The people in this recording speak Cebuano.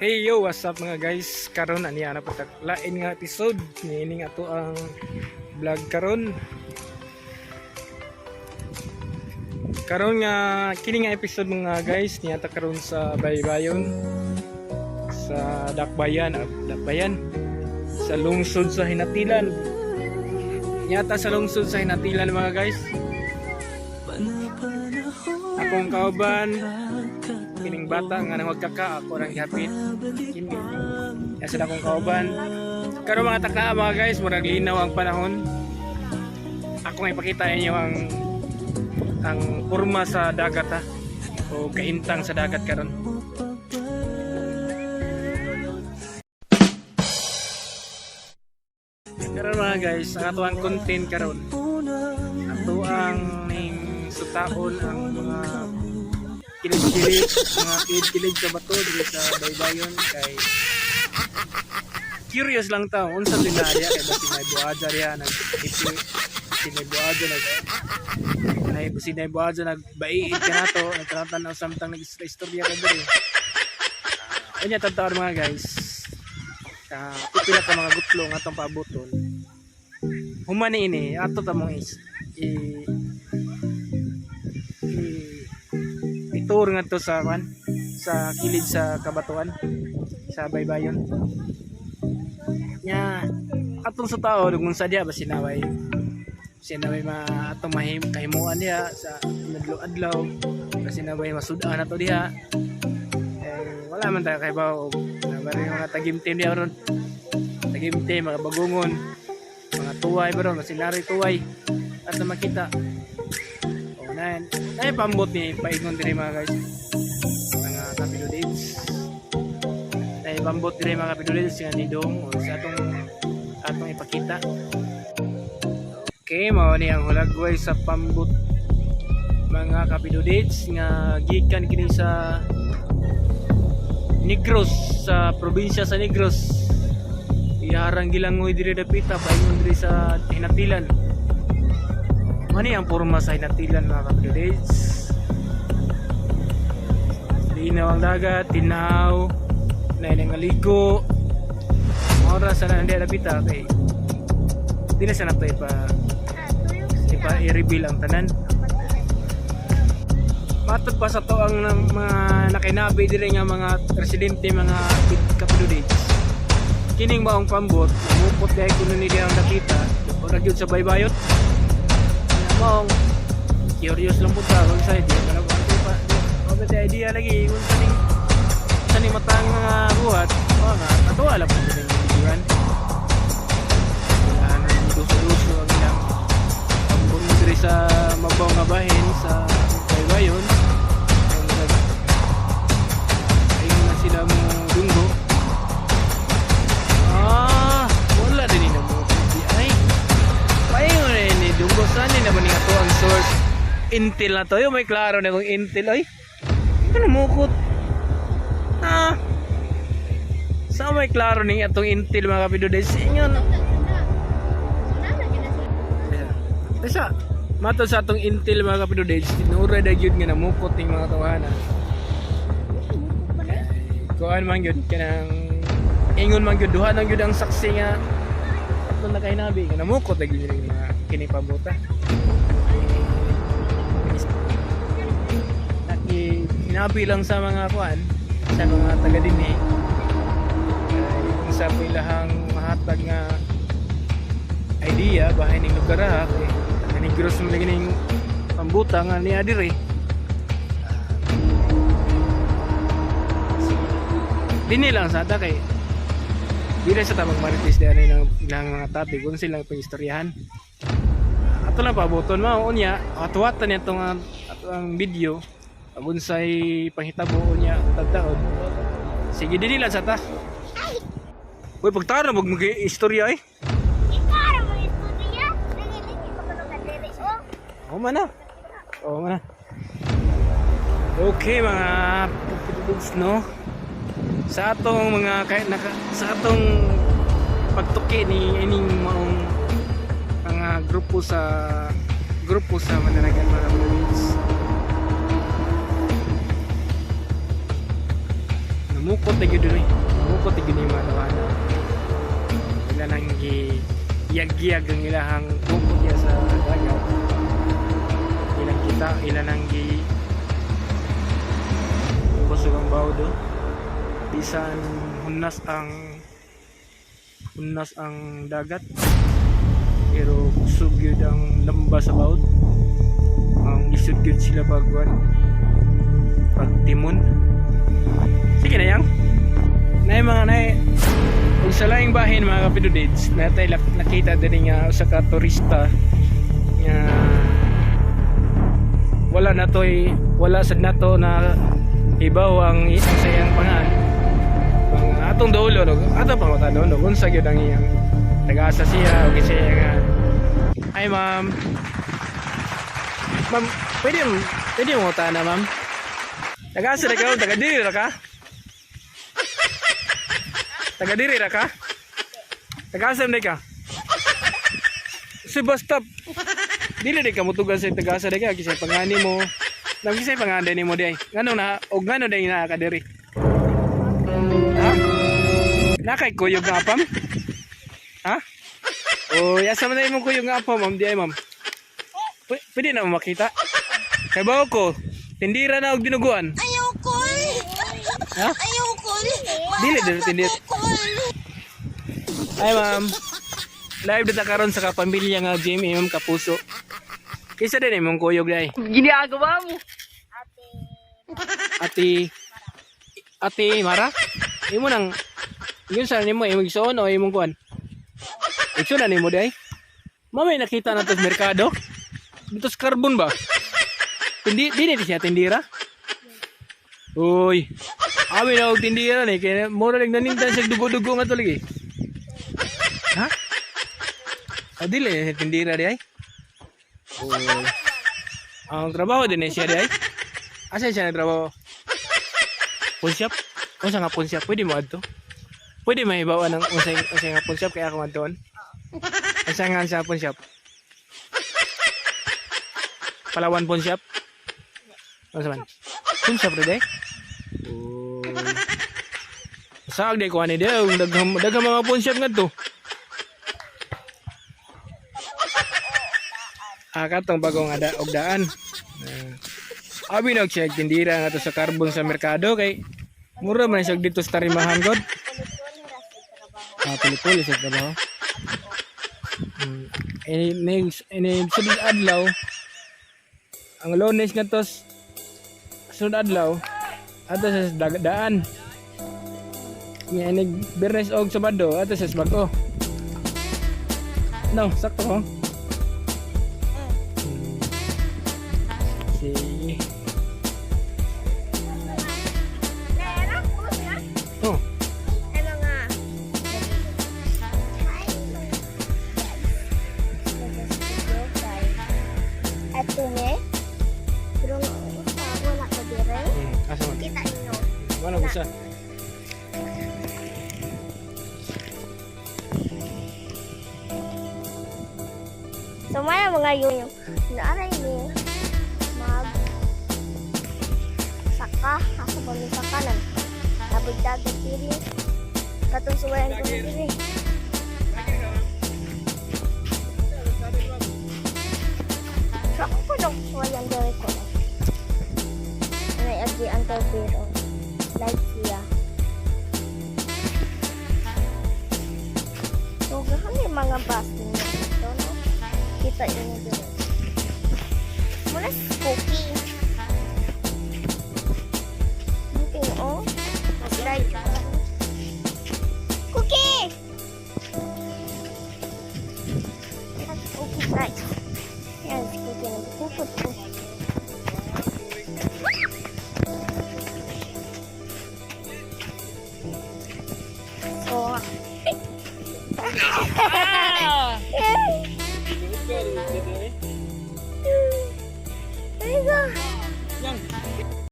Hey yo, what's up, mga guys? Karon ani ana pa lain nga episode niining ato ang vlog karon. Karon nga kini nga episode, mga guys, niata karon sa Baybayon, sa Dakbayan, Dakbayan, sa lungsod sa Hinatilan. Niata sa lungsod sa Hinatilan, mga guys. Akong kauban kining bata nga nang kaka ako nang gihapit. Kini. Asa akong kauban. Karon, mga taka, mga guys, murag linaw ang panahon. Ako nga ipakita inyo ang porma sa dagat ha. O kaintang sa dagat karon. Karon, mga guys, ang ato ang content karon. Ato ang ning sutaon ang mga kilid-kilid, mga kilid-kilid sa bato diri sa Baybayon kay curious lang ta unsa din na diya, kay basin may buadya diya nag ipi sinay buadya nag nay sinay buadya nagbaiid ka nato nagtanatan samtang nag-istorya ka diri. Unya tadtaon, mga guys, pipila ka mga gutlo nga atong paabuton human ni ini ato ta mong is i i-tour ngadto sa kan sa kilid sa kabatuan sa Baybayon nya atong sa tao kung sa diya ba sinaway sinaway ma atong mahim kahimuan diha sa adlaw adlaw kasi naway masud-an nato diha, eh, wala man tayo kay bawo na mga tagimtim diha ron, tagimtim, mga bagungon, mga tuway ba ron, masinari tuway at na makita. Oh, na na pambot ni paingon diri, mga guys, mga kapiludits, na pambot diri, mga kapiludits, nga ni Dong o sa atong atong ipakita. Okay, mao ni ang hulagway sa pambot, mga kapiludits, nga gikan kini sa Negros, sa probinsya sa Negros. Iharang gilangoy diri dapita paingon diri sa Hinatilan. Mani ang porma sa Hinatilan, mga kapiludits. Linaw ang dagat, tinaw na nga ligo. Oras sa na hindi dapita kay di na sa nato ipa ipa i-reveal ang tanan. Matod pa sa to ang mga nakinabi diri nga mga residente, mga kapiludits, kining maong pambot namupot dahil kuno ni ang nakita o gyud sa baybayon. Kaya maong curious lang po ta kung sa di man ako pa wa ba idea lagi kung sa ning matang mga buhat o nga ato alam po ning videoan. Kailangan duso-duso ang ilang pambot diri sa mabaw nga bahin sa baybayon. Ang nag ayun na sila mo dunggo. Ah, wala din ni mo di ay paingon na ni dunggo. Saan ni naman ni ato ang source intel na to. Yo, may klaro na kung intel ay ano mukot ah sa may klaro ni atong intel, mga kapidudes, ingon. Tesa, matod sa atong intel, mga kapidudes, tinuray na gyud nga namukot ning mga tawhana. Kuan man gyud kanang ingon man gyud duha nang gyud ang saksi nga atong nakahinabi nga namukot na gyud ning mga kini pabuta. Naki hinabi lang sa mga kuan sa mga taga dinhi kay kung sa ilahang mahatag nga idea bahin ning lugar ha kay taga Negros man lagi ning pambuta nga niya diri. Dinhi lang sa ata kay di na sa tamang marites di ano ng ilang mga topic kung silang pangistoryahan ato lang paabuton mao. Unya atuwatan niya itong ato ang video unsay panghitabo unya tagtaon. Sige, dinhi lang sa ta. Uy, pagtara mag istorya eh. Ikaw mo istorya. Nangilingi ko ka diri oh. Oo man na. Oo man na. Okay, mga pupududs, no? Sa atong mga kahit naka, sa atong pagtuki ni ining maong mga grupo sa Mananagan, mga pupududs. Mukot na gyud ni. Mukot na gyud ni mga tawana. Ila nang gi yag-yag ang ilahang bukod niya sa dagat. Ilang kita, ilan ang gi kusog ang bawd, oh. Bisan hunas ang dagat, pero kusog yun ang lamba sa bawd. Ang isod yun sila pagwan pagtimon. Sige na yang nay mga nay. Ug sa laing bahin, mga kapidudits, natay nakita din nga usa ka turista nga wala na toy, wala sad nato na ibaw ang sayang pangan. Mga atong dulo no, ato pang no, no, unsa gyud ang iyang taga-asa siya o siya nga. Ay, ma'am. Ma'am, pwede mo na, ma'am. Taga-asa ra ka, taga diri ra ka? Taga diri ra ka? Taga-asa man ka? Si basta dili di ka mutugan sa taga-asa di ka kisay pangani mo. Nang kisay pangani nimo di ay. Ngano na og ngano day naa ka diri? Ha? Nakay kuyog nga apam? Ha? O, asa man na imong kuyog nga apam, ma'am, di ay, ma'am? Pwede na mo makita? Kay bawo ko, tindira na og dinuguan. Ayoko. Ha? Ayoko. Dili dili tindira. Ay, ma'am. Live dito karon sa kapamilya nga Jamie, ma'am, kapuso. Kisa din imong kuyog day. Ginagawa mo. Ate Ate Mara? Imo nang yun sa nimo imong igsoon o imong kuan? Igsoon na nimo day. Mamay nakita na to sa merkado. Dito sa carbon ba? Tindi di ni siya tindira. Uy. Abi na og tindira ni kay mura lang nanintan siya dugo-dugo nga to lagi. Ha? Ah, dili siya tindira di ay. Uy. Ang trabaho din ni siya di ay. Asa siya nagtrabaho? Pawn shop? Unsa nga pawn shop? Pwede mo adto? Pwede mahibaw ng unsay unsay nga pawn shop kaya ako adtoon? Unsa nga sa pawn shop? Palawan pawn shop? Unsa man? Pawn shop ra day? Oh. Saag day ko ani day, daghang daghang mga pawn shop ngadto. Ah, katong bagong ada og daan. Ah. Abi nag siya tindira nga to sa carbon sa merkado kay mura man siya dito sa tarimahan god. Puli-puli ra sa trabaho. Ah, puli-puli sa trabaho. Ini next ini sunod adlaw. Ang Lunes nga to sunod adlaw ato sa daan. Nga ini Biyernes og Sabado ato sa bag-o. No, sakto ko. Sige. Meron po na. Oh, Ay mga Hi mga guys. Nag-studio kay Ato me. Pero usa wala ko dire. Asa man? Kita ninyo. Wala ko siya. So maya mga yun yung naaray ni mag saka asa ba mi saka nag nabigdag diri katong suwayan ko diri. So ako po nang suwayan diri ko. Anay agi ang pero like siya. So gahan yung mga bus ninyo dito, no? Kita inyo dito. Muna si Cookie. Cookie, oh. Like. Cookie! Cookie, right. Yan, si Cookie. Nagpuput ko. So, Ay, go. Yang.